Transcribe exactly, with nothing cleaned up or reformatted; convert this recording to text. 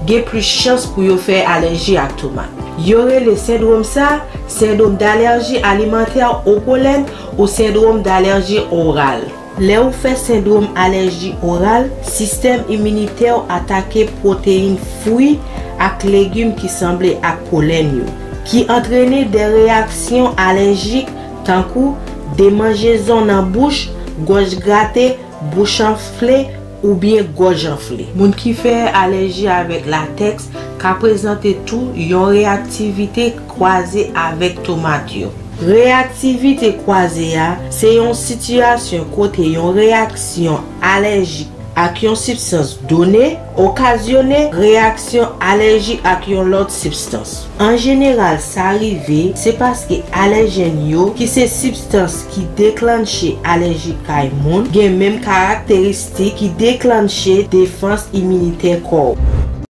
gen plis chans pou yo fè alèji ak tomat. Yo rele sendwòm sa sendwòm d'alèji alimantè o polèn ou sendwòm d'alèji oral. Lè ou fè sendwòm alèji oral, sistèm iminitè w atake pwoteyin fwi ak legim ki sanble ak polèn yo, ki antrene de reyaksyon alèjik tankou demanjezon nan bouch, gòj grate, bouch anfle, oubyen gòj anfle. Moun ki fè alèji avèk latèks ka prezante tou yon reyaktivite kwaze avèk tomat yo. Reyaktivite kwaze a se yon sitiyasyon kote yon reyaksyon alèjik ak yon sibstans done okazyone reyaksyon alèjik ak yon lòt sibstans. An jeneral, sa rive se paske alèjèn yo, ki se sibstans ki deklanche alèji kay moun, gen menm karakteristik ki deklanche defans iminitè kò w.